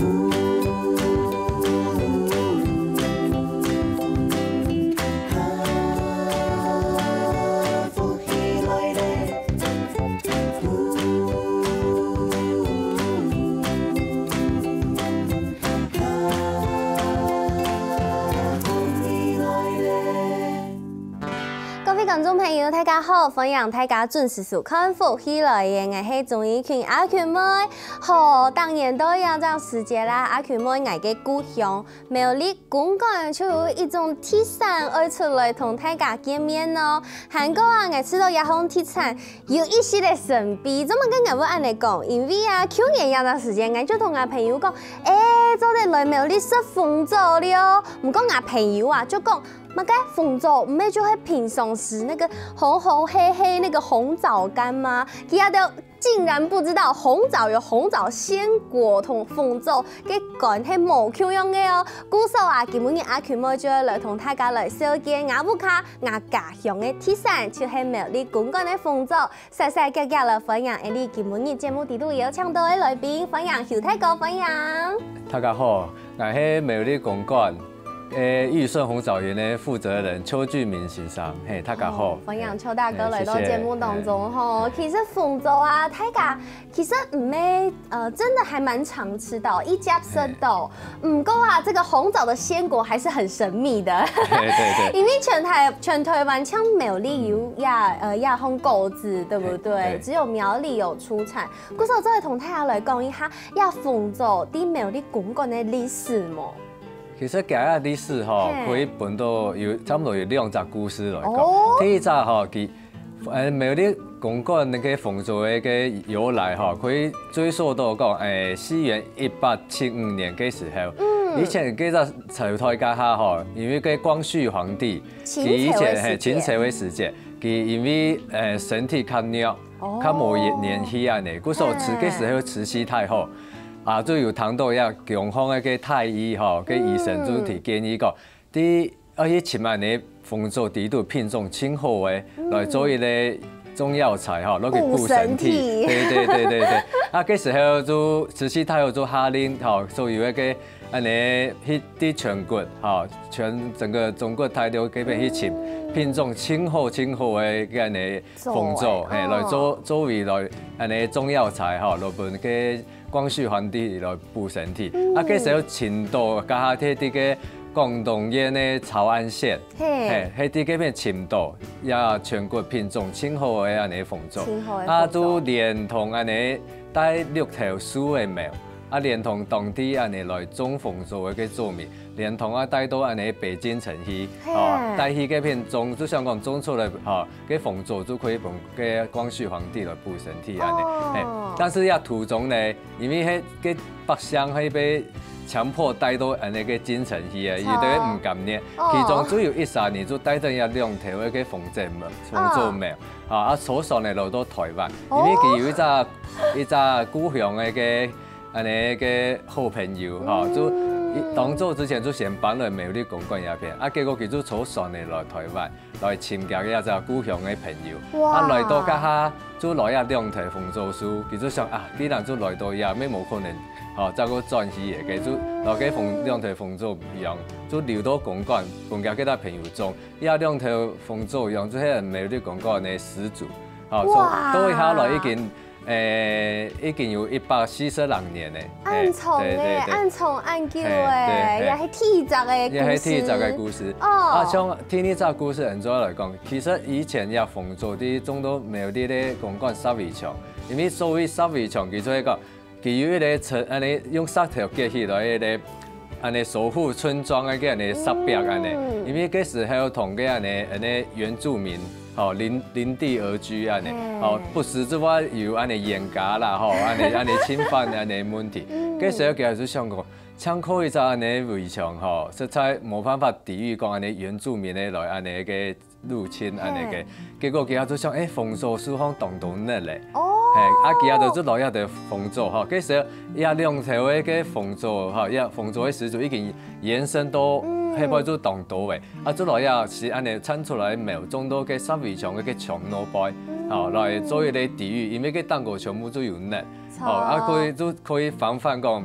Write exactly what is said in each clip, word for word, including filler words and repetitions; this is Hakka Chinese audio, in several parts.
各位觀眾朋友，大家好！歡迎大家準時收看《福氣來了》，𠊎係鍾怡群阿群妹。好，當然到這隻時節啦，阿群妹，𠊎个故鄉苗栗公館就有一種特產愛出來同大家見面哦。還過啊，𠊎知道這項特產有一息个神秘，做麼个𠊎會恁樣講？因為啊，舊年這隻時間，𠊎就同𠊎朋友講，誒，做得來苗栗食紅棗了哦。毋過𠊎朋友啊，就講，麼个紅棗毋係就係平常時那個紅紅黑黑那個紅棗乾嗎？佢兜竟然不知道紅棗有紅棗鮮果同紅棗个乾係無共樣个哦。故所啊，今晡日阿群妹就愛來同大家來紹介吾屋下、吾家鄉个特產，就係苗栗公館个紅棗。煞煞遽遽來歡迎𠊎俚今晡日節目裡肚邀請到个來賓，歡迎邱大哥，歡迎。大家好，𠊎係苗栗公館 誒，裕順紅棗園个負責人邱俊明先生，嘿，大家好。哦，歡迎邱大哥來到節目當中吼。嘿，謝謝。其實紅棗啊，大家其實毋係，呃，真的還蠻常吃到，一家吃到。毋過啊，這個紅棗的鮮果還是很神秘的。對，對，對。因為全台，全台灣像苗栗有這，呃，這項果子，對不對？對。只有苗栗有出產。故所做得同大家來講一下，這紅棗在苗栗公館个歷史無？ 其實佢个歷史吼，嘿。可以分到有，差不多有兩隻故事來講。哦。第一隻吼，佢，呃，苗栗公館那個紅棗个，个由來吼，可以追溯到講，誒，西元一八七五年个時候。嗯。以前該隻朝代該下吼，因為該光緒皇帝，清朝个時節。佢以前，嘿，清朝个時節，佢因為，誒，身體較弱，哦。較無元氣恁呢，故所慈，嘿。該時候慈禧太后 啊，就有聽到這中風个，个太醫吼，个醫生就提建議講，嗯。第一，愛去尋恁呢紅棗裡肚品種盡好个，嗯。來做一個中藥材吼，落去補身體。補身體。對，對，對，對，對。啊，該時候就慈禧太后就下令吼，所有个，个恁呢，去，去全國吼，全，整個中國大陸該片去尋，嗯。品種盡好盡好个，个恁呢紅棗，做，嘿，來做，哦。作為來恁呢中藥材吼，來分該 光緒皇帝來補身體。嗯。啊，該時候尋到該下在這個廣東縣个潮安縣，嘿。嘿，在這個片尋到，也全國品種盡好个恁呢紅棗。盡好个紅棗。啊，就連同恁呢帶六頭樹个苗，啊，連同當地恁呢來種紅棗个个作物，連同啊帶到恁呢北京城去，嘿。哦，帶去該片種，就想講種出來，吼，該紅棗就可以分該光緒皇帝來補身體恁呢。哦。嘿，但是這途中呢， 因為該，該百姓係被強迫帶到恁呢个京城去个，哦。有兜毋甘願。哦。其中就有一儕人就帶等這兩頭个紅棗苗，紅棗苗，哦。啊，啊，坐船仔來到台灣，哦。因為佢有一隻，一隻故鄉个个，恁呢个好朋友，吼，嗯。就，當早之前就先搬來苗栗公館這片，啊，結果佢就坐船仔來台灣。 來尋佢个這故鄉个朋友。哇。啊，來到該下，就來這兩頭紅棗樹，佢就想啊，既然就來到這，乜無可能，吼，再過轉去个，就來該紅，兩頭紅棗苗，就留到公館，分佢个朋友種。這兩頭紅棗苗就係苗栗公館个始祖，吼，哇。到這下來已經 誒，已經有一百四十零年了。恁長呢，嘿，對，對，對。恁長恁久欸，嘿，對，嘿。也係第一隻个故事。也係第一隻个故事。哦。啊，像第二隻故事，恁樣來講，其實以前這紅棗在種到苗栗个公館石圍牆，因為所謂石圍牆，佢就係講，佢有一個層，恁樣用石頭結起來个 恁樣守護村莊个恁樣石壁恁樣，嗯。因為該時候同該恁樣，恁樣原住民，吼，鄰，鄰地而居恁樣，嘿。吼，不時就會有恁樣冤家啦，吼，恁樣，恁樣侵犯恁樣問題。嗯。該時候佢就想講，淨靠一隻恁樣圍牆，吼，實在無辦法抵禦講恁樣原住民个來恁樣个 入侵恁樣个。嘿。結果佢就想，誒，紅棗樹項當多葉仔。哦。嘿，啊，佢就做落這兜紅棗吼，該時候這兩頭个該紅棗吼，這紅棗个始祖已經延伸到，嗯。該背就當多了。啊，做落這係恁樣產出來苗種到該石圍牆个該牆內背，嗯。吼，來做一個抵禦，因為該頂高全部都有葉。著。吼，啊，可以，就可以防範講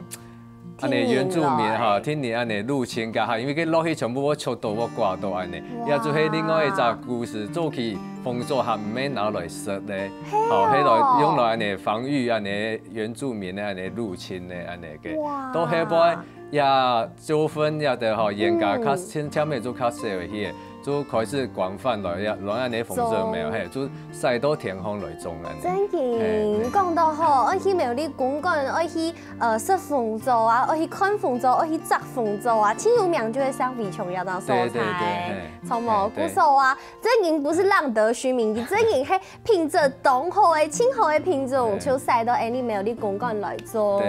恁呢原住民哈，天然恁呢入侵該下，因為該落去全部會著到會掛到恁呢，也就係另外一隻故事，早期紅棗還毋係拿來食咧，好，係來用來恁呢防禦恁呢原住民个恁呢入侵个恁呢个，到後尾也糾紛也得吼，冤家較，前面就較少去，就開始廣泛來，來恁呢紅棗苗，係，就 曬到天荒來種恁呢。真个，講到吼，愛去苗栗公館，愛去呃食紅棗啊，愛去看紅棗，愛去摘紅棗啊，盡有名就係上尾場這種所在，著無？故所啊，真个毋係浪得虛名，佢真个係品質當好个，盡好个品種，就曬到𠊎俚苗栗公館來種。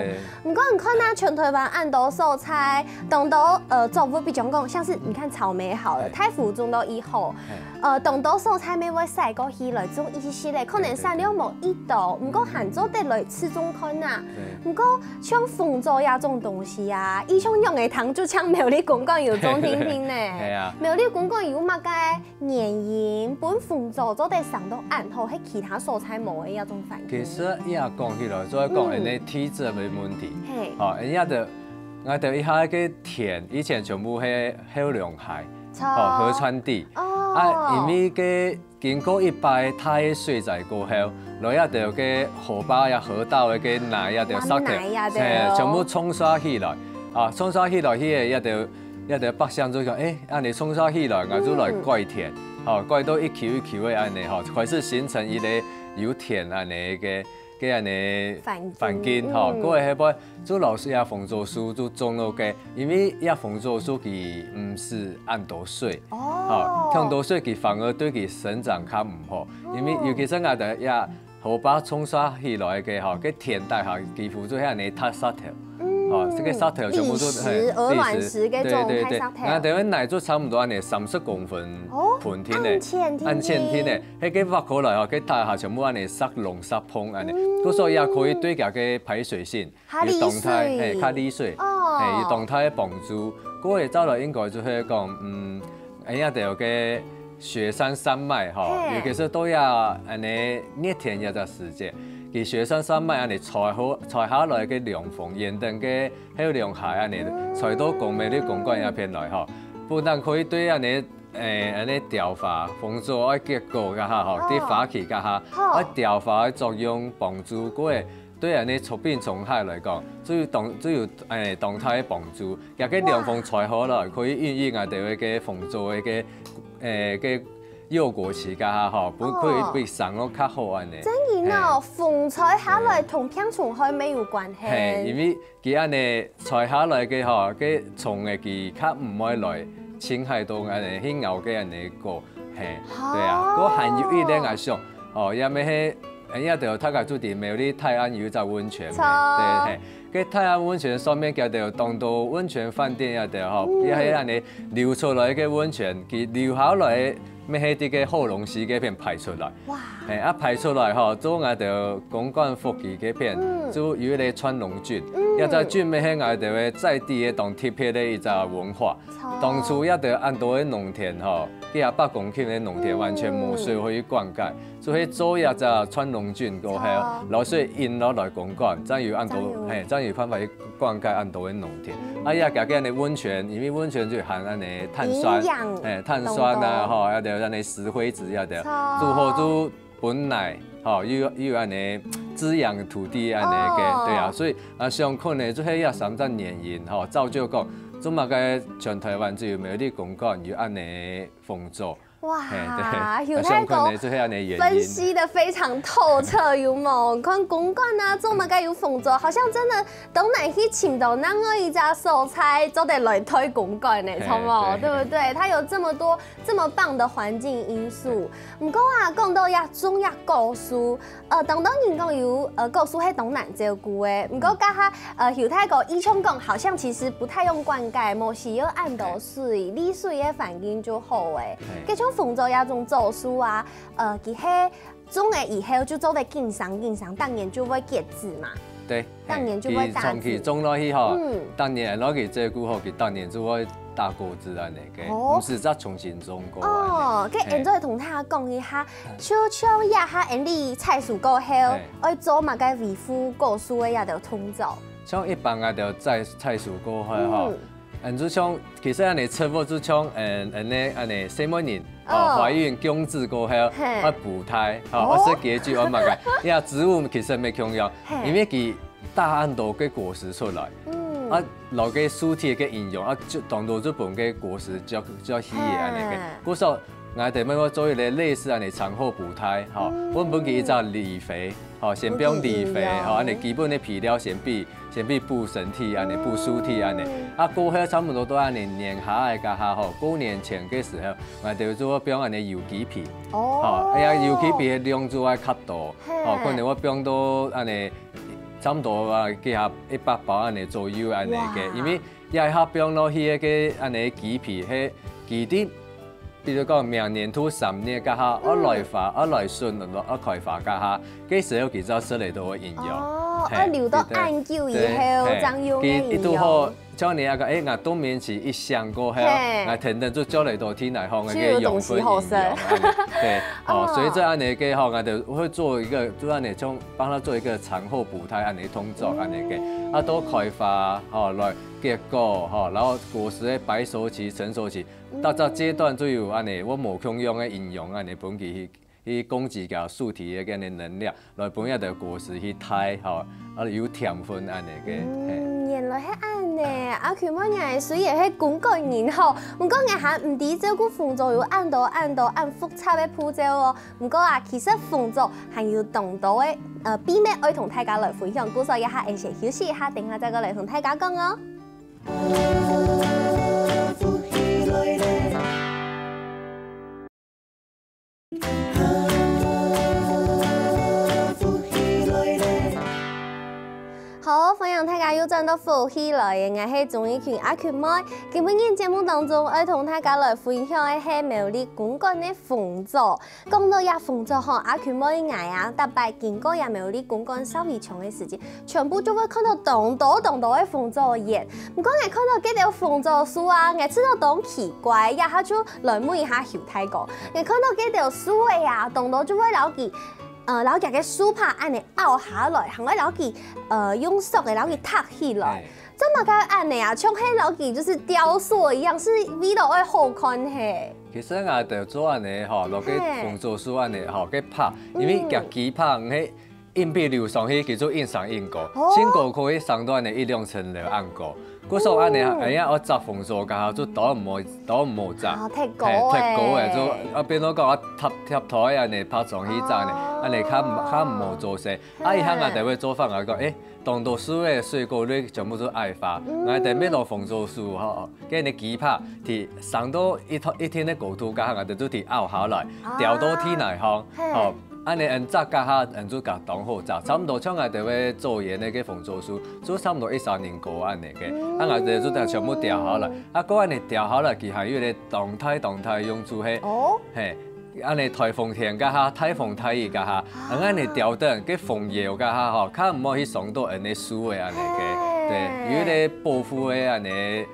毋過你看啊，全台灣恁多所在，當多呃作物，比如講，像是你看草莓好了，大湖種到以後， 呃，當多所在乜會徙過去來種一息息咧，可能產量無幾多，毋過還做得來試種看啊。毋過像紅棗這種東西啊，以前仰仔聽就像苗栗公館有種定定呢。係啊。苗栗公館有麼个原因，分紅棗做得生到恁好，係其他所在無个這種環境？其實這講起來，就係講恁呢地質个問題。係。吼，恁呢就，𠊎兜一下个田，以前全部係後龍溪，吼，河川地。 啊，因為該經過一擺大个水災過後，來這兜个河壩也河道个該泥這兜石頭，泥這兜，係，全部沖刷起來。啊，沖刷起來，去个這兜這兜百姓就講，欸，恁呢沖刷起來，𠊎就來改田，吼，改到一坵一坵个恁呢，吼，開始形成一個有田恁呢个 个恁呢環境，吼，過後後尾就摎這紅棗樹就種落去，因為這紅棗樹佢毋使恁多水，吼，忒多水佢反而對佢生長較毋好，因為尤其係𠊎兜這河壩沖刷起來个吼，該田底下幾乎就係恁呢踢石頭，吼，這個石頭全部都係礫石、鵝卵石該種踢石頭。𠊎兜个泥就差毋多恁呢三十公分，哦，闊定个，恁淺定个，恁淺定个。 該个挖過來吼，該底下全部恁呢石窿石縫恁呢，故所也可以對佢个排水性有當大，係，較利水，係，有當大个幫助。過後再來應該就係講，嗯，恁呢就有个雪山山脈吼，尤其係到這恁呢熱天這隻時節，佢雪山山脈恁呢採好採下來个涼風，沿等个後涼溪恁呢，採到苗栗公館這片來吼，不但可以對恁呢 欸，恁呢調花，紅棗愛結果該下吼，在花期該下，愛調花个作用幫助，過後對恁呢出殯從海來講，就有當就有欸當大个幫助。這個涼風吹好來，可以孕育𠊎兜个紅棗个个欸个幼果期該下吼，分可以比生到較好恁呢。真个哦，風吹下來同病蟲害乜有關係。係，因為 佢恁呢採下來个吼，該蟲仔佢較毋會來侵害到恁呢，去咬該恁呢果，係，對啊。過還有一點𠊎想，哦，也乜係，恁呢就大家注意苗栗大安有一隻溫泉，著，對，係。該大安溫泉上面佢兜當多溫泉飯店也兜吼，也係恁呢流出來个溫泉，佢流下來 乜係在該後龍溪該片排出來。哇！係，啊排出來吼，做𠊎兜公館福基該片，就有一個川龍圳，這隻圳乜係𠊎兜个在地个當特別个一隻文化。當初這兜恁多个農田吼，幾下百公頃个農田完全無水可以灌溉，所以做這隻川龍圳過後，摎水引落來公館，正有恁多，係，正有辦法去 灌溉恁多个農田。啊也加个恁呢溫泉，因為溫泉就含恁呢碳酸，欸，碳酸啊，吼，也有恁呢石灰質也有，就好就分泥，吼，又又恁呢滋養土地恁呢个，對啊。所以啊，相信呢，就係這三隻原因，吼，造就講，做麼个全台灣只有苗栗公館有恁呢豐作。 哇，有太多分析得非常透徹，有無？看公館啊，做麼个有豐作，好像真的當難去尋到另外一隻所在做得來推公館呢，著無？對不對？它有這麼多這麼棒的環境因素。毋過啊，講到這種這果樹，呃，當多人講有呃果樹係當難照顧个，毋過這下呃有太多醫生講，好像其實不太用灌溉，無需要恁多 水，利水个環境就好欸。該像豐作這種棗樹啊，呃，佢係種了以後就做得緊生緊生，逐年就會結子嘛。對，逐年就會打子。長期種落去吼，逐年落去照顧好，佢逐年就會打果子恁呢个，哦。毋使再重新種過恁呢。哦，該嘿。恁再同大家講一下，就像這下恁呢採收過後，嘿。愛做麼个維護果樹个這兜動作？像一般个就採，採收過後吼，嗯。嗯，就像，其實恁呢植物就像，嗯，恁呢，恁呢細妹人，哦，哦。懷孕降子過後，嘿。愛補胎，吼，哦。愛食結晶，愛麼个，這植物其實乜共樣，嘿。因為佢 打恁多个果實出來。嗯。啊，摎个樹體个營養，啊，就當多就分个果實就，就去个恁呢个。嘿。故所，𠊎兜乜愛做一個類似恁呢產後補胎，吼，嗯。分分佢一隻鋁肥，吼，先放鋁肥，補給營養。吼，恁呢基本个肥料先俾，先俾補身體恁呢，補樹體恁呢。嗯。啊，過後差不多到恁呢年下个該下吼，過年前个時候，𠊎兜就會放恁呢有機肥。哦。吼，哎呀，有機肥个量就會較多，嘿。吼，可能會放到恁呢 差不多啊，幾下一百包恁呢左右恁呢个，哇。因為這下放落去个恁呢基肥，係基底，比如講明年度三月該下，嗯。愛來花，愛來筍，愛開花該下，該時候佢就食得到个營養。哦，嘿，愛留到恁久以後，對，對，嘿，正有个營養。佢一度好 像你那個，哎，𠊎冬眠期一醒過後，嘿。𠊎天天就做了一道天來烘个就有東西好食。養分營養，哎，對，哦，哦。所以這恁呢个吼，𠊎就會做一個，就恁呢像幫他做一個產後補胎恁呢動作恁呢个，嗯。啊，都開花，吼，來結果，吼，然後果實个白熟期、成熟期，嗯。逐隻階段都有恁呢，有無共樣个營養恁呢，分佢去 去供給佢樹體个恁呢能量，來分佢个果實去大，吼，啊，有甜分恁呢个，嗯，嘿。原來係恁呢。阿Q妹，你雖然係公館人吼，毋過𠊎還毋知照顧蜂巢有恁多恁多恁複雜个步驟哦。毋過啊，其實蜂巢還有當多个，呃，秘密愛同大家來分享，故所這下𠊎先休息一下，等下再過來同大家講哦。 好，歡迎大家又轉到福氣來了，𠊎係鍾意群阿群妹。今晡日節目當中，愛同大家來分享个係苗栗公館个蜂巢。講到這蜂巢吼，阿群妹𠊎啊，逐擺經過這苗栗公館掃圍場个時節， 全部就會看到當多當多个蜂巢園。毋過𠊎看到該兜蜂巢樹啊，𠊎感覺到當奇怪，這下就來問一下邱大哥。𠊎看到該兜樹仔啊，當多就會摎佢，呃，摎佢个樹杈恁呢拗下來，還會摎佢，呃，用索仔摎佢托起來。哎。做麼个恁呢啊？像係摎佢就是雕塑一樣，係為了愛好看嘿。其實𠊎兜做恁呢吼，摎該嘿。蜂巢樹恁呢吼，該杈，因為嗯。佢枝杈毋係 硬畀留上去，佢就硬生硬高，哦。真高可以生到恁呢一兩層樓恁高。故所恁呢，哦。人家愛摘蜂巢該下就都毋好，都毋好摘。啊，忒高嘿，忒高欸，欸。就啊，變到講啊，貼，貼台恁呢，爬上去摘呢，哦。恁呢較毋，較毋好做事。啊，以前𠊎兜个做法，𠊎講，欸，當多樹仔、水果類全部都矮化，嗯。𠊎兜乜摎蜂巢樹吼， 該你枝杈，佢生到一頭，一定个高度，該下𠊎兜就佢拗下來，啊。吊到地泥項，嘿。吼，恁呢𠊎兜摘該下，𠊎兜就當好摘，差毋多像𠊎兜个左沿个該蜂巢樹，就差毋多一三年高恁呢个，嗯。啊，𠊎兜就全部吊下來，啊，該恁呢吊下來，佢還有一個當大當大个用處係，哦。嘿， 恁呢颱風天該下，颱風大雨該下，啊。恁呢吊等，該蜂竇該下吼，較毋好去傷到恁呢樹仔恁呢个，嘿。對，有一個保護个恁呢，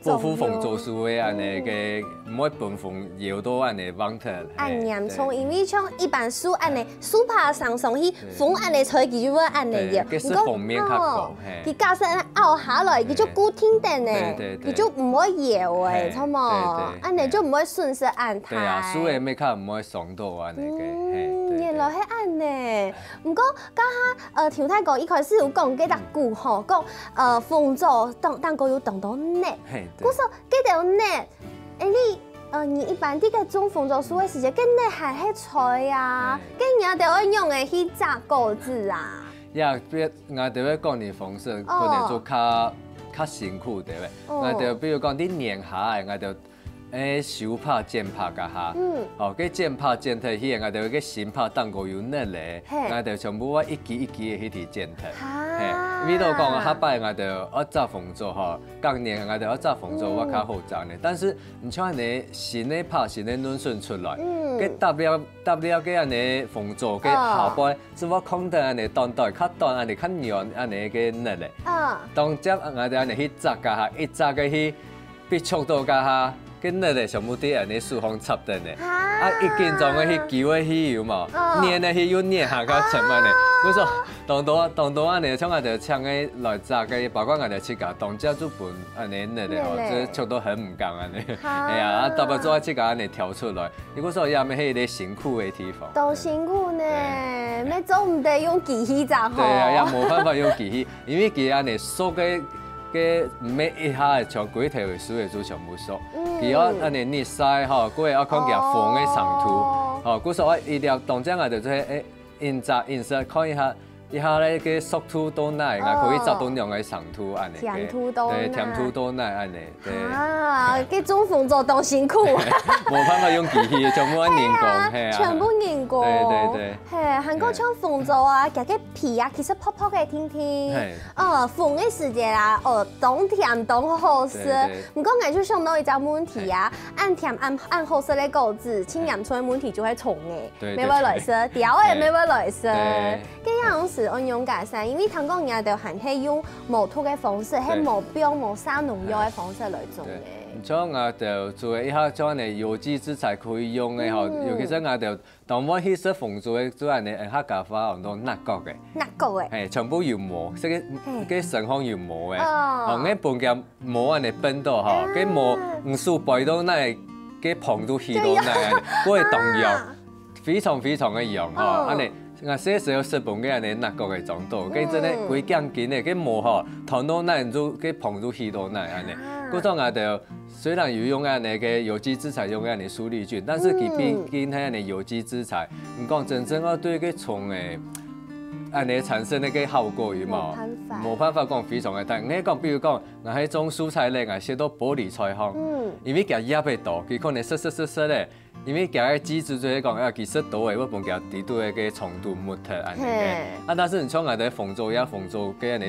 保護蜂巢樹个恁呢个，嗯。毋會分蜂竇到恁呢橫忒。嘿，恁嚴重，對。因為像一般樹恁呢，樹杈生上去，對。蜂恁呢吹，佢就會恁呢對，搖。該係風面較高，毋過，哦，嘿。佢假使恁呢拗下來，佢就固定等呢，對，對，對。佢就毋會搖欸，嘿，著無？對，對，恁呢就毋會損失恁大。對啊，樹仔乜較毋會 傷到恁呢个，嗯，嘿，對，原來係恁呢。毋過，剛剛，呃，邱大哥一開始有講該隻句吼，講，呃，蜂巢當，當中有當多蜜。嘿，對。故所，該兜蜜，欸，你，呃，你一般在該種蜂巢樹个時節，該蜜還係在啊，嘿。該你兜愛仰仔去摘果子啊？呀，別，𠊎兜个管理方式可能就較，哦。較辛苦，對不對？哦。𠊎兜比如講，你年下个，𠊎兜 欸，收杈、剪杈該下。嗯。哦，該剪杈剪忒去，𠊎兜該新杈頂高有蜜咧，嘿。𠊎兜全部愛一枝一枝个去剪忒。哈。嘿，比如講，下擺𠊎兜愛摘蜂巢吼，隔年𠊎兜愛摘蜂巢，嗯。會較好摘呢。但是，你像恁呢新个杈、新个嫩筍出來，嗯。該搭了，搭了該恁呢蜂巢，該下擺，哦。係會空等恁呢短短，較短恁呢，較軟恁呢个蜜咧。嗯。當接𠊎兜恁呢去摘該下，一摘个去被觸到該下，該砷仔全部在恁呢手項插等呢。啊，一緊張个去救个去有無？捏个去又捏下較沉恁呢。故所當多當多恁呢，像𠊎兜請个來摘个，包括𠊎兜自家當家就分恁呢砷仔吼，就觸到很毋甘恁呢。哎呀，啊，大把做自家恁呢挑出來。 你故所也係一個辛苦个地方。當辛苦呢，也做毋得用機器摘吼。對啊，也無辦法用機器，因為佢恁呢熟个，个毋係一下像規頭个樹个就全部熟，佢要恁呢日曬吼，過後要看佢紅个程度，吼，故所一定要當這樣个就係，誒，硬摘硬食，看一下 一下咧，个熟度到哪，𠊎可以摘到仰个程度恁呢。甜度到哪。對，甜度到哪恁呢，對。啊，个種紅棗當辛苦。無辦法用機器，全部愛人工，係啊，係啊，全部人工。對對對。係，還過像紅棗啊，佢个皮啊，其實薄薄个，定定。係。哦，紅个時節啊，哦，當甜當好食。對對。毋過，𠊎就想到一隻問題啊，恁甜恁恁好食个果子，盡甜出个問題就係蟲仔。 對，乜會來食，鳥仔乜會來食。對。該樣式愛仰結煞，因為聽講人家都還係用無毒个方式，係無放無撒農藥个方式來種个。對。像𠊎兜做一下像恁呢有機植材可以用个吼，尤其是𠊎兜當晚去食紅棗个，做恁呢，客家話安到納角个。納角个。係，全部有毛，這個，係。个身項有毛个。哦。哦，𠊎分佢 毛恁呢分到吼，个毛毋使背到哪，个膨就起到哪，个會當癢，非常非常个癢吼。恁呢，𠊎細時候食飯个恁呢納角个長大，个真个規頸筋个，个毛吼，彈到哪就个膨就起到哪恁呢。故所𠊎兜雖然有用恁呢个有機植材，用恁呢蘇力菌，但是佢畢竟係恁呢有機植材，你講真正要對个蟲仔，恁呢產生个效果有無？無辦法。無辦法講非常个大。你講，比如講， 𠊎係種蔬菜類，𠊎食到玻璃菜項，因為佢葉仔多，佢可能食食食食咧，因為佢个機制就係講，啊，佢食多个，會分佢底肚个个蟲都沒忒恁呢个。啊，但是你像𠊎兜紅棗呀，紅棗个恁呢，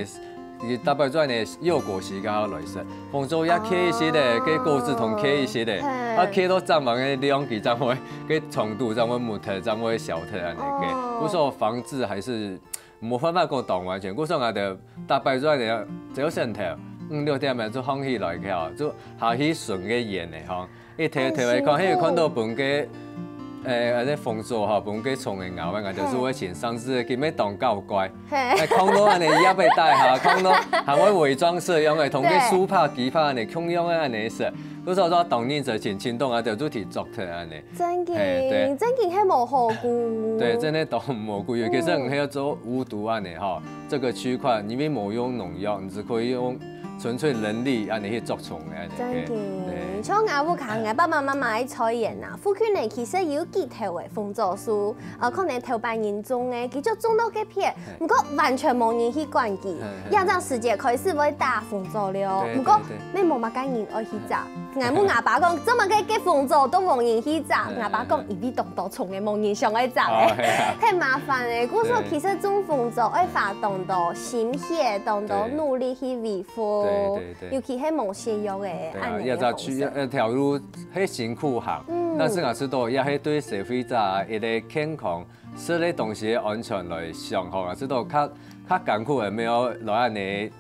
佢大部分恁呢幼果時間來食，紅棗呀，囥一息咧，个果子同囥一息咧，啊，囥到正忙个量，佢正會个蟲都正會沒忒，正會消忒恁呢个。故所防治還是 無辦法講當完全，故所𠊎兜逐擺做呢，朝晨頭五六點鐘就䟘起來个吼，就下去巡个園仔吼，一頭頭來看，係有看到分个，誒，該隻紅棗吼，分个蟲仔咬，𠊎兜就會請上司，佢乜當搞怪，係，囥到恁呢，葉仔底下，囥到還會偽裝式樣个，同个樹杈、枝杈恁呢，共樣个恁呢食。故所講當認真，請請動啊，就主題作特恁呢。 正經，係，對。正經係無好顧。對，真个當無顧，尤其係你係愛做無毒恁呢吼，這個區塊因為無用農藥，你只可以用純粹人力恁呢去捉蟲个恁呢。正經，對。像𠊎屋下，𠊎爸爸媽媽个菜園啊，附近呢其實有幾頭个紅棗樹，呃，可能頭擺人種个，佢就種到該片，毋過完全無人去管佢。係，係。這隻時節開始會打紅棗了，對，毋過對，對。乜無麼个人愛去摘。 𠊎問𠊎爸講，做麼个該紅棗都無人去摘？𠊎爸講，因為當多蟲仔，無人想愛摘个，哦，係啊。忒麻煩个。故所其實種紅棗愛花當多心血，當多努力去維護，對，對，對。尤其係無洗藥个，對啊，恁呢个好食。這隻區，這條路係辛苦行，嗯。但是𠊎知道，也係對消費者一個健康，食个東西个安全來想吼，𠊎知道較，較艱苦个，無愛來恁呢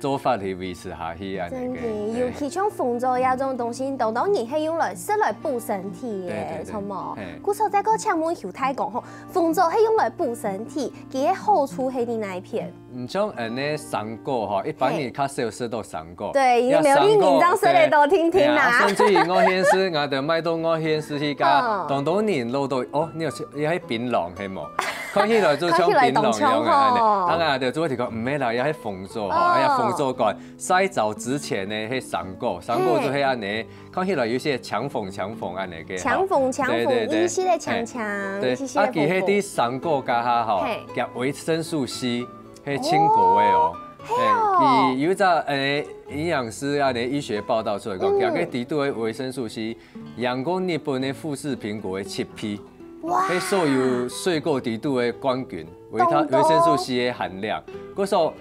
做法去維持下去恁呢个。正經，對。尤其像紅棗這種東西，當多人係用來食來補身體个，對，對，對。著無？係。故所再過請問邱大哥吼，紅棗係用來補身體，佢个好處係在哪一片？嗯，像恁呢生果吼，一般人較少食到生果。對，因為苗栗人正食得到定定啊。係啊，甚至於外縣市，𠊎兜賣到外縣市去，嗯。當多人摎到，哦，你有食，你係檳榔係無？ 看起來就像檳榔樣个恁呢。看起來當像吼。啊，𠊎兜就會提講，毋係啦，這係紅棗吼，哦。哎呀，紅棗乾，曬燥之前呢，係生果，生果就係恁呢，看起來有些青紅青紅恁呢个吼。青紅青紅，對，對，對。有些个青青，對。有些个紅紅。啊，佢係在生果該下吼，係。佢維生素C，係盡高个哦。哦，係哦。係，佢有一隻，誒，營養師恁呢醫學報導出來講，嗯。佢个底肚个維生素C，贏過日本个富士蘋果个七倍。 哇。係所有水果底肚个冠軍，維他，哇，當多。維生素C个含量。故所，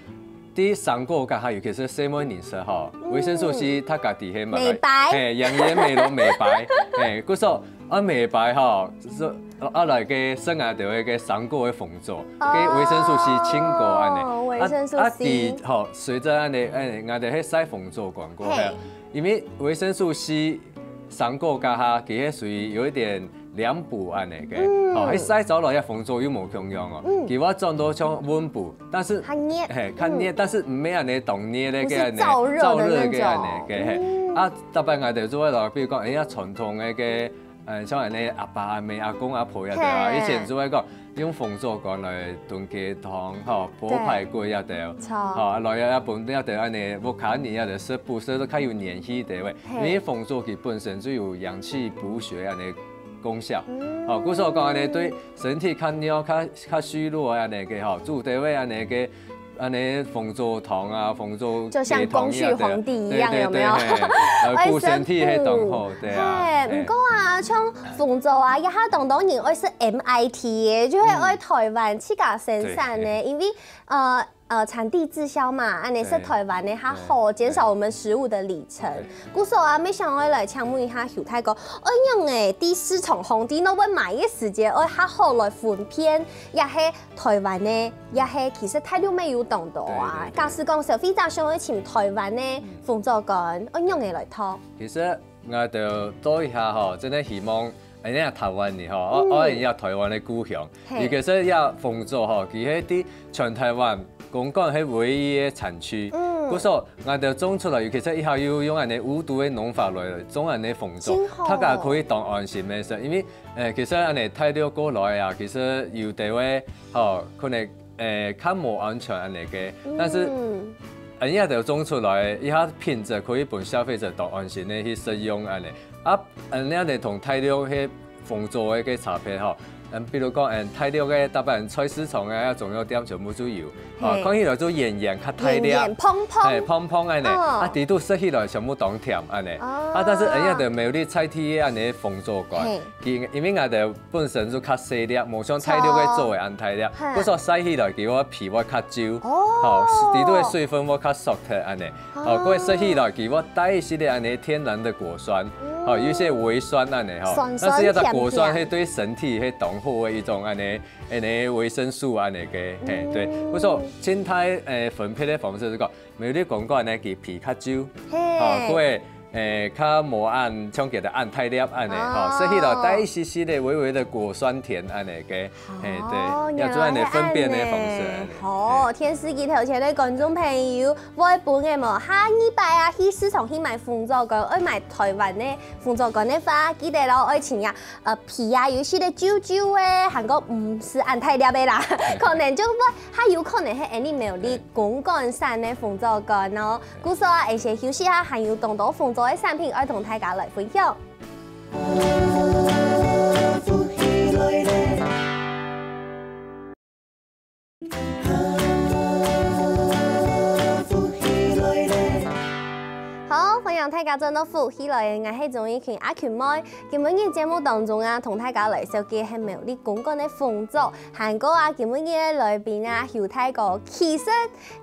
在生果該下，尤其係細妹人食吼，嗯。維生素C，佢家己係嘛，美白。係，養顏美容美白。係，故所，啊，每擺吼，係，啊，來个食𠊎兜个生果个紅棗，个維生素C盡高恁呢。哦，維生素C。啊，啊，第，吼，隨著恁呢，恁呢，𠊎兜去曬紅棗乾過後，嘿。因為維生素C生果該下，佢係屬於有一點涼補恁呢个，嗯。吼，去曬燥了，該紅棗又無共樣哦。嗯。佢會轉到像溫補，但是，較熱。嘿，較熱，嗯。但是毋係恁呢當熱个，毋係燥熱个那種。燥熱个恁呢个，嘿。嗯。啊，特別𠊎兜做得落，比如講，哎呀，傳統个个 呃，像恁呢阿爸阿姆、阿公阿婆這兜啊，嘿。以前就會講，用紅棗乾來燉雞湯，吼，煲排骨這兜，著。吼，來啊，分這兜恁呢，屋下人這兜食補，食到較有元氣个話，嘿。因為紅棗佢本身就有養氣補血恁呢功效。嗯。吼，故所講恁呢，對身體較弱、較，較虛弱恁呢个吼，煮个話恁呢个 恁呢紅棗湯啊，紅棗就像光緒皇帝一樣，雞湯啊，有沒有？對，對，對，嘿，呃，補身體係當好，對啊，嘿，嘿。毋過啊，像紅棗啊，這下當多人愛食M I T个，就係愛台灣自家生產个，對，嘿。因為，呃，呃，產地直銷嘛，恁呢食台灣个較好，對，對。減少我們食物的里程。對。故所啊，乜想愛來請問一下邱大哥，愛仰仔在市場上，在外面買个時節，愛較好來分辨，也係 台灣个，也係其實大陸乜有當多啊。對，對，對。假使講消費者想愛尋台灣个紅棗乾，愛仰仔來討？其實𠊎兜做一下吼，真个希望，哎呀，台灣人吼，哦，嗯。哦，哎呀，台灣个故鄉，嘿。尤其係這紅棗吼，佢係在全台灣公館係唯一个產區。嗯。故所，𠊎兜種出來，尤其係這下又用恁呢無毒个農法來種恁呢紅棗，真好。大家可以當安心个食，因為 誒，其實恁呢大陸過來啊，其實有兜位，吼，可能，誒，較無安全恁呢个，但是，嗯。恁呢就種出來，佢个品質可以分消費者當安心个去食用恁呢。啊，恁呢就同大陸个紅棗个个差別吼，嗯，比如講，嗯，大陸个大半菜市場啊、中藥店全部都有，啊，嘿。看起來就圓圓較大粒，圓圓胖胖。嘿，胖胖恁呢，哦。啊，底肚食起來全部當甜恁呢。哦。啊，但是恁呢就苗栗在地个恁呢紅棗乾，嘿。 佢，因為𠊎兜本身就較細粒，無像大陸个做个恁大粒，嘿。故所曬起來佢个皮會較皺，哦。吼，底肚个水分會較縮忒恁呢。哦。吼，故所食起來佢會帶一息仔恁呢天然个果酸，嗯。吼，有一些微酸恁呢吼。酸酸甜甜。但是這个果酸係對身體係當好个一種恁呢，恁呢維生素恁呢个，嘿，對。嗯。故所靜態，誒，分配个方式係講， 苗栗公館呢，佢皮較皺，嘿。吼，故所，誒，較無恁像佢个恁大粒恁呢，吼，哦。食起來帶一息息个微微个果酸甜恁呢个，嘿，對，哦，也做恁呢分辨个方式，原來係恁呢。恁呢。哦，嘿。電視機頭前个觀眾朋友，會分个無？下二擺啊，去市場去買紅棗乾，愛買台灣个紅棗乾个話，記得咯，愛尋啊，呃，皮啊有一息个皺皺个，還過毋係恁大粒个啦，可能就會 還有可能係𠊎俚苗栗公館產个紅棗乾哦。故所啊，𠊎先休息下，還有當多紅棗个產品愛同大家來分享。好，歡迎大家轉到福氣來了，𠊎係鍾意群阿群妹。今晡日節目當中啊，同大家來紹介係苗栗公館个紅棗。 還過啊，今晡日个來賓啊，邱大哥，其實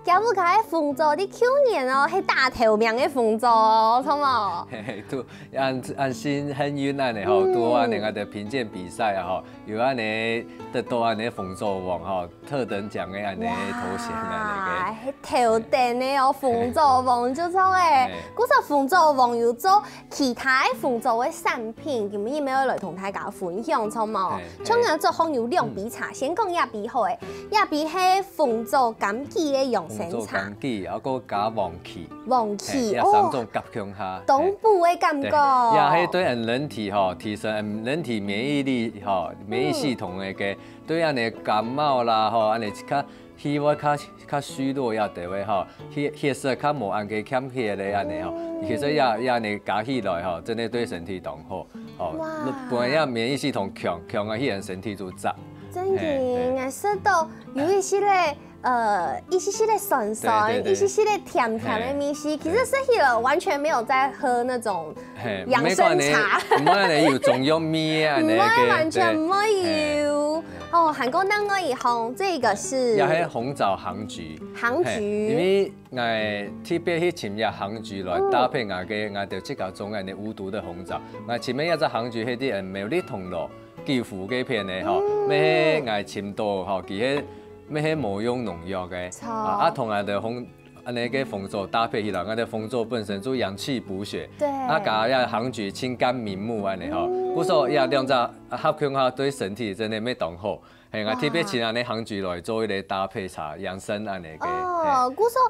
佢屋下个紅棗在舊年哦，係打頭名个紅棗哦，著無？嘿嘿，都，恁，恁幸運恁呢吼，嗯。都恁呢，𠊎兜評鑑比賽啊吼，有恁呢得到恁呢紅棗王吼，特等獎个恁呢頭銜恁呢个。哇，係頭等个哦，紅棗王就著誒。嘿。故所紅棗王有做 其他个紅棗个產品，今晡日愛來同大家分享，著無？嘿，嘿。像𠊎做好有兩杯茶，嗯。先講這杯好誒，這杯係紅棗枸杞个養生茶。紅棗枸杞，還過加黃芪。黃芪，嘿，這三種哦。合共下，當補个感覺。嘿，對。也係對𠊎人體吼，提升𠊎人體免疫力吼，免疫系統个个，嗯。對恁呢感冒啦吼，恁呢較 氣會較，較虛弱也對个吼，血，血色較無恁个欠血咧恁呢吼，嗯。其實也，也恁呢加起來吼，真个對身體當好吼。哇。本來也免疫系統強，強啊，佢人身體就差。真个，嘿，嘿。𠊎食到有一息个，呃，一息息个酸酸，對對對。一息息个甜甜个味緒。嘿。其實食起來完全沒有在喝那種嘿，養生茶。毋好講呢，毋好講呢有中藥味啊，毋會，那個，完全毋會有。對。嘿。哦，還過另外一項，這個是也係紅棗杭菊。杭菊。嘿，因為𠊎特別去尋這杭菊來搭配𠊎个，𠊎兜自家種个呢無毒的紅棗。𠊎尋个這隻杭菊係在苗栗銅鑼 九福該片个吼，嗯。乜係𠊎尋到吼，佢係乜係無用農藥个，著。啊，啊，同𠊎兜紅，恁呢个紅棗搭配起來，𠊎兜紅棗本身就養氣補血，對。啊，加這杭菊清肝明目恁呢吼，嗯。故所這兩隻合共下對身體真的乜當好。嘿，𠊎特別請恁呢杭菊來做一個搭配茶，養生恁呢个。哦，嘿。故所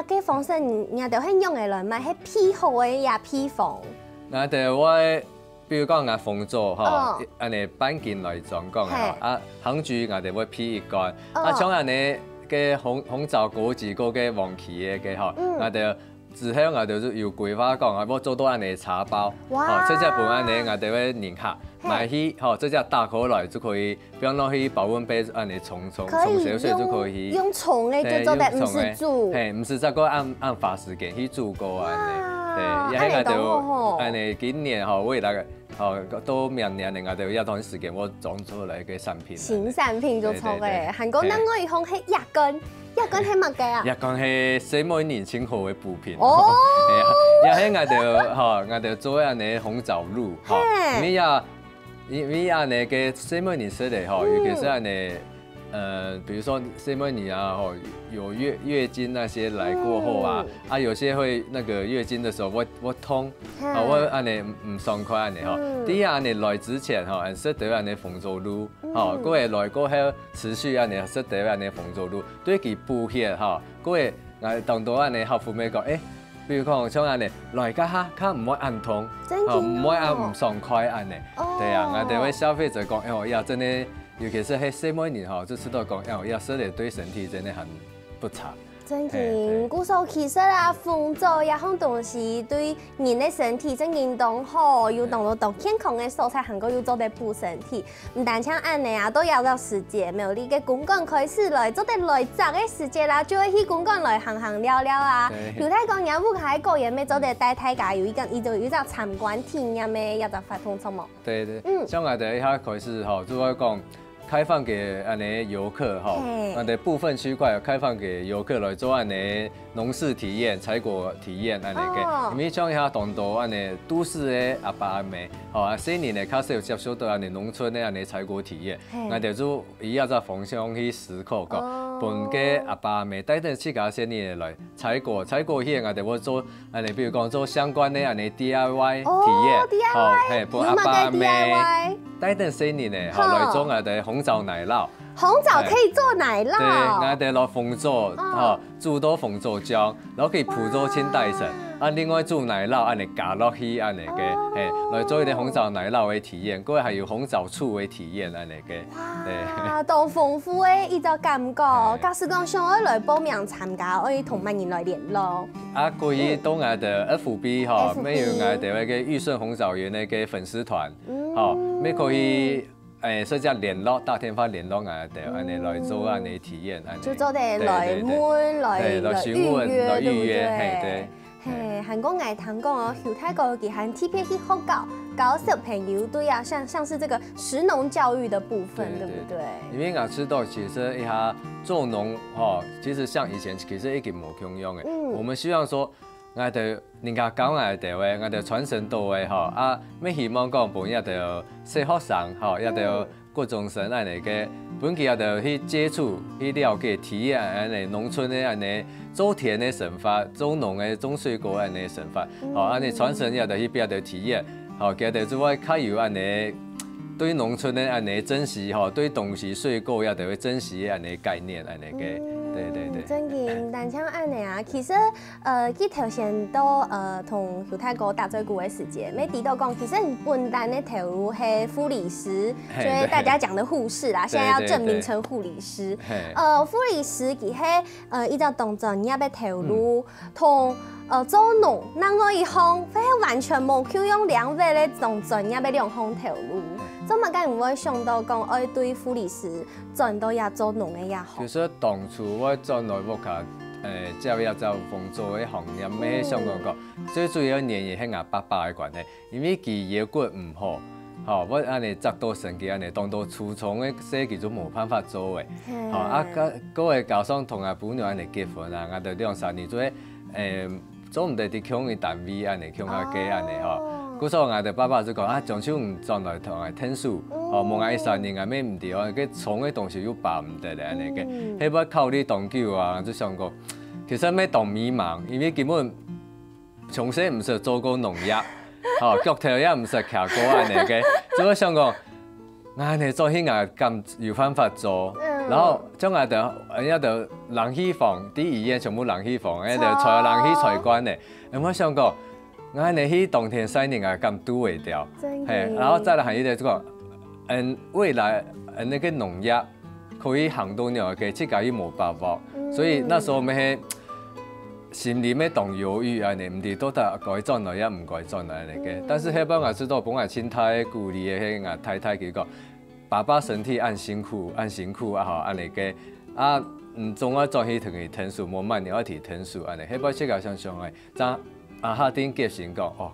這个方式，你，你兜係用个來買，係配好个這配方。𠊎兜會 比如講𠊎紅棗吼，哦。恁呢半斤來裝講个吼，嘿。啊，杭菊𠊎兜會配一罐，哦。啊，像恁呢个紅，紅棗枸杞，過个黃芪个个吼，嗯。𠊎兜之後𠊎兜就有規劃講，啊，愛做到恁呢茶包，哇。吼，直接分恁呢𠊎兜个人客，嘿。買去吼，直接打開來就可以 放落去保溫杯恁呢沖沖，可以沖少少就可以。用，用沖个就做得，對，用沖个。毋使煮。嘿，毋使再過按，按法時間去煮過恁呢。哇，對，也係𠊎兜恁呢當好吼。恁呢今年吼，未來个，吼，到明年呢，𠊎兜這段時間愛裝出來个產品。新產品就出个，對對對。還過另外一項係藥膏，藥膏係麼个啊？藥膏係細妹人盡好个補品。哦。係啊，也係𠊎兜，吼，𠊎兜做个恁呢紅棗露，吼，嘿。因為也 因為恁呢个細妹人食个吼，嗯。尤其是恁呢，呃，比如說細妹人啊，吼，有月，月經那些來過後啊，嗯。啊，有些會那個月經的時候會，會痛，嗯。啊，會恁呢毋，毋爽快恁呢吼。嗯。第一恁呢來之前吼，𠊎食兜恁呢紅棗露，嗯。吼，過後來過後持續恁呢食兜恁呢紅棗露，對佢補血吼，過後 𠊎當多恁呢客戶乜講，誒，比如講像恁呢，來該下，較毋會恁痛，真个哦。吼，毋會恁毋爽快恁呢。哦。對啊，𠊎兜个消費者講，哎喲，呀，真的，尤其是係細妹人吼，就知道講，哎喲，呀，食了對身體真的很不差。真个，嘿，對。故所其實啊，紅棗這項東西對人个身體真个當好，有當多當健康个素材，還過又做得補身體。 毋單淨恁呢啊，到這隻時節，苗栗个公館開始來，做得來摘个時節啦，就會去公館來行行尞尞啊。對。有太公爺屋下个果園乜做得帶大家有一個，有一個，有一隻參觀體驗个這隻活動，著無？對對，嗯。像𠊎兜一下開始吼，就會講開放給恁呢遊客吼，嘿。𠊎兜部分區塊開放給遊客來做恁呢 農事體驗、採果體驗恁呢个。哦。因為像一下當多恁呢都市个阿爸阿姆，吼，啊，細人呢較少接觸到恁呢農村个恁呢採果體驗。嘿。𠊎兜就以這隻方向去思考講，哦。分个阿爸阿姆帶等自家細人來採果，採果去𠊎兜會做恁呢，比如講做相關个恁呢D I Y體驗，哦，D I Y，吼，嘿，分阿爸阿姆有麼个D I Y？帶等細人呢，吼，吼。來做𠊎兜紅棗奶酪。 紅棗可以做奶酪。對，𠊎兜落紅棗，哦。吼，煮到紅棗漿，然後可以鋪做清代層。哇。啊，另外煮奶酪，恁呢加落去，恁呢个，哦。嘿，來做一個紅棗奶酪个體驗，過後還有紅棗醋个體驗，恁呢个。哇，對。當豐富个一種感覺。嘿。假使講想要來報名參加，愛同麼人來聯絡？啊，可以到𠊎兜个F B吼，F B。乜有𠊎兜个玉順紅棗園个粉絲團，嗯。吼，乜可以 誒，直接聯絡，打電話聯絡𠊎兜，恁呢來做恁呢體驗，恁呢。就做得來問，對對對。來，對，來詢問，來預約，來預約，對不對？嘿，對。嘿，還過𠊎聽講哦，邱大哥佢還特別去學校，教小朋友，對啊，像，像是這個食農教育的部分，對，對不對？對。因為𠊎知道，其實一下做農，吼，其實像以前其實已經無共樣个。嗯。我們希望說， 𠊎兜人家教𠊎兜个，𠊎兜傳承到个吼，啊，乜希望講分這兜細學生吼，這兜國中生恁呢个，分佢這兜去接觸、去了解、體驗恁呢農村个恁呢做田个生活、做農个、種水果恁呢生活，吼，恁呢傳承這兜去分這兜體驗，吼，佢兜就會較有恁呢對農村个恁呢珍惜吼，對東西水果這兜个珍惜个恁呢概念恁呢个，對對對。真个，毋單淨恁呢啊，其實 呃，佢頭先到，呃，同邱大哥打嘴鼓个時節，乜提到講，其實你本旦个頭路係護理師，嘿，就是大家講的護士啦，對。現在要正名稱護理師。對，對，對。嘿。呃，護理師佢係，呃，一隻當專業个頭路，嗯。同，呃，做農，另外一項，係完全無共樣領域个當專業个兩項頭路。做麼个你會想到講愛對護理師轉到這做農个這行？其實當初會轉來屋下，誒，接這做農做个行業，乜係想講講，最主要原因係𠊎爸爸个關係，因為佢腰骨毋好，吼，會恁呢扎到神經恁呢，當到粗重个事佢就無辦法做个。吼，啊，該該會加上同𠊎餔娘恁呢結婚啊，𠊎兜兩儕人就會，誒， 做毋得佇共一單位恁呢，共下个恁呢吼。故所𠊎兜爸爸就講啊，將就你轉來同𠊎𢯭手，吼，無𠊎一儕人𠊎乜毋知哦，該重个東西又揹毋得咧恁呢个。係會考慮當久啊，就想講，其實乜當迷茫，因為根本從細毋識做過農業，吼，腳頭也毋識徛過恁呢个，就會想講， 𠊎恁呢做，𠊎敢有辦法做？然後像𠊎兜，人家兜冷氣房，佇醫院全部冷氣房，人家兜吹冷氣吹慣咧。𠊎想講，𠊎恁呢去冬天曬日，𠊎敢堵會掉？嘿，然後再來還有一個，這個，嗯，未來，嗯，該個農業可以行到仰个，自家又無把握，所以那時候𠊎係 心裡面當猶豫恁呢，毋知到底該轉來也毋該轉來恁呢个。但是該擺𠊎知道，分𠊎盡大个鼓勵个係𠊎太太佢講，爸爸身體恁辛苦，恁辛苦啊吼，恁呢个。啊，你總愛轉去同佢𢯭手，無慢你愛去𢯭手恁呢。該擺自家想想个，正啊下定決心講，哦，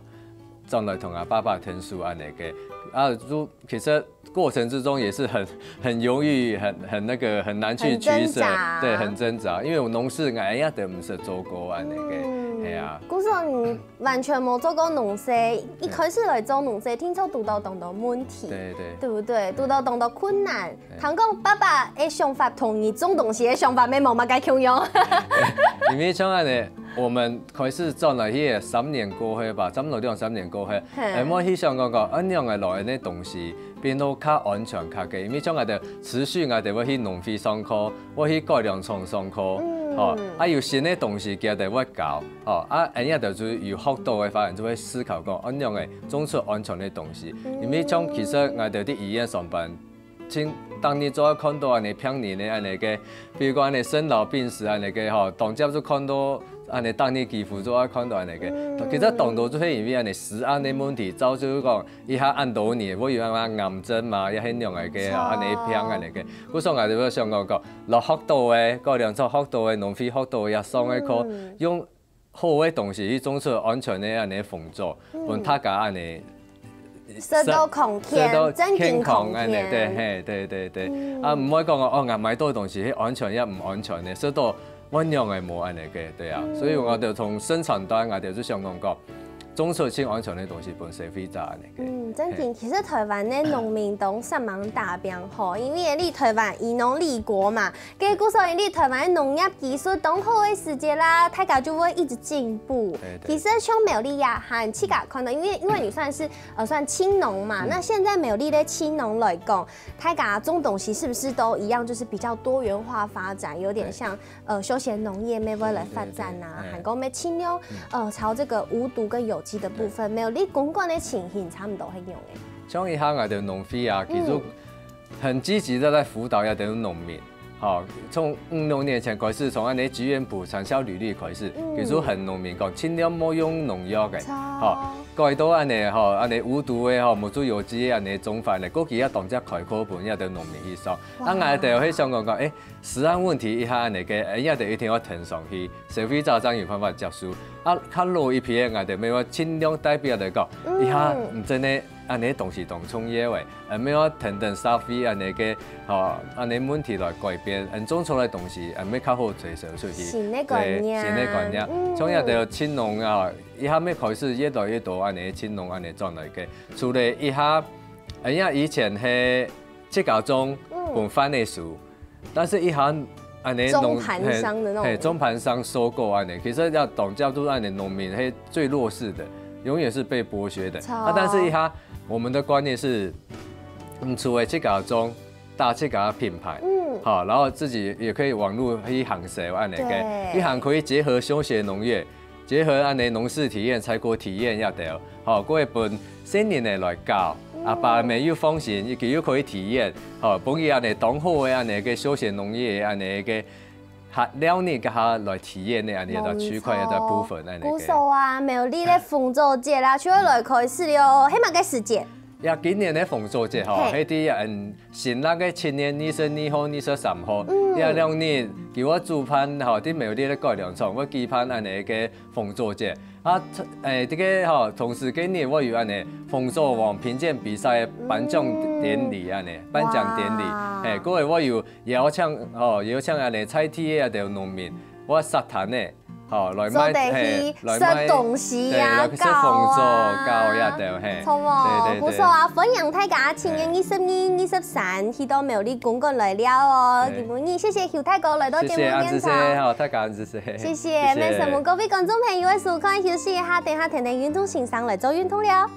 轉來同𠊎爸爸𢯭手恁呢个。啊，就 其實過程之中也是很很猶豫，很很那個很難去取捨，很掙扎。對，很掙扎，因為有農事𠊎也都毋識做過恁呢个，係啊。故所你完全無做過農事，一開始來做農事，定著堵到當多問題，對對，對不對？堵到當多困難。聽講爸爸个想法同你種東西个想法乜無麼个共樣。因為像恁呢，我們開始轉來去个三年過後吧，差不多兩三年過後， 誒，𠊎去想講講，恁樣个來恁呢東西變到較安全較个，因為像𠊎兜持續𠊎兜會去農會上課，會去改良場上課，吼，啊有新个東西佢兜會教，吼，啊恁樣就有學到个話，就會思考講恁樣个種出安全个東西。因為像其實𠊎兜佇醫院上班， 盡逐日做愛看到恁呢病人个恁呢个，比如講恁呢生老病死恁呢个吼，當接就看到恁呢逐日幾乎做愛看到恁呢个。其實當多就係因為恁呢食安个問題，造就講一下恁多年，會有恁呢癌症嘛，也係恁樣个个恁呢病恁呢个。故所𠊎就會想講講，來學到个，高粱廠學到个，農會學到个，也上个課，用 好个東西去種出安全个恁呢紅棗，分大家恁呢食到康健，食到健康恁呢，真健康，對，嘿，對對對。啊毋會講哦，哦，𠊎買到个東西係安全也毋安全个，食到恁樣个無恁呢个，對啊。所以𠊎兜從生產端，𠊎兜就想講講，種出盡安全个東西分消費者恁呢个。嗯，真正，其實台灣个農民當煞猛打拚吼，因為你台灣以農立國嘛， 該故所以你台灣个農業技術當好个時節啦，大家就會一直進步。對對。其實像苗栗呀，哈，你自家看到，因為因為你算是呃算青農嘛，那現在苗栗个青農來講，大家種東西是不是都一樣，就是比較多元化發展，有點像呃休閒農業乜會來發展啊，還講乜盡量呃朝這個無毒跟有機的部分，苗栗公館个情形差不多係恁樣个。像一下𠊎兜農會啊，其實 很積極个在輔導這兜農民。吼，從五六年前開始，從恁呢機緣部產銷履歷開始，其實很農民講盡量莫用農藥个，吼，改到恁呢吼，恁呢無毒个吼，無注有機个恁呢種法呢，過去也當隻開課本，這兜農民去上。啊𠊎兜會想講講，誒，食安問題一下恁呢个，誒，這兜一定愛跈上去，消費者正有辦法接受。啊較老一輩个，𠊎兜乜會盡量代表來講，一下毋真个 恁呢東西當重要誒，呃，乜愛跈等社會恁呢个，吼，恁呢問題來改變，恁種出來東西，呃，乜較好推銷出去。新个觀念。對，新个觀念。像這兜青農啊，一下乜開始越來越多恁呢青農恁呢轉來个。除了一下，哎呀，以前係自家種，分販仔收， 但是一下恁呢農，中盤商的那種。嘿，嘿，中盤商收購恁呢，其實要當角度恁呢，農民係最弱勢的，永遠是被剝削的。啊但是一下我們的觀念是，嗯，除了自家種，打自家品牌，嗯，好，然後自己也可以網路去行銷恁呢个，對，一下可以結合休閒農業， 結合恁呢農事體驗、採果體驗這兜，吼，過會分細人仔來教，阿爸阿姆又放心，佢又可以體驗，吼，分佢恁呢當好个恁呢个休閒農業恁呢个，哈，尞日个哈來體驗个恁呢个區塊个部分恁呢个。故所啊，苗栗个豐作節啦，就會來開始了哦，係麼个時節？呀，今年个豐作節吼，嘿係在嗯新曆个七月二十二號、二十三號，嗯這兩日佢會主辦吼，在苗栗个改良場會舉辦恁呢个豐作節。啊，誒，這个吼，同時今日會有恁呢豐作王評鑑比賽个頒獎典禮恁呢，頒獎典哇禮，嘿，各位會有邀請吼，邀請恁呢在地个這兜農民，會設攤个，吼，來賣，做得嘿去食東西呀對，來去食豐作糕呀，對，嘿，錯無？對對對不錯啊，歡迎大家七月二十二、二十三去到苗栗公館來尞哦。對今晡日謝謝邱大哥來到節目現場。謝謝，恁仔細，好，大家恁仔細，謝謝，沒什麼。各位觀眾朋友个收看，休息一下，等下聽聽運動先生來做運動了。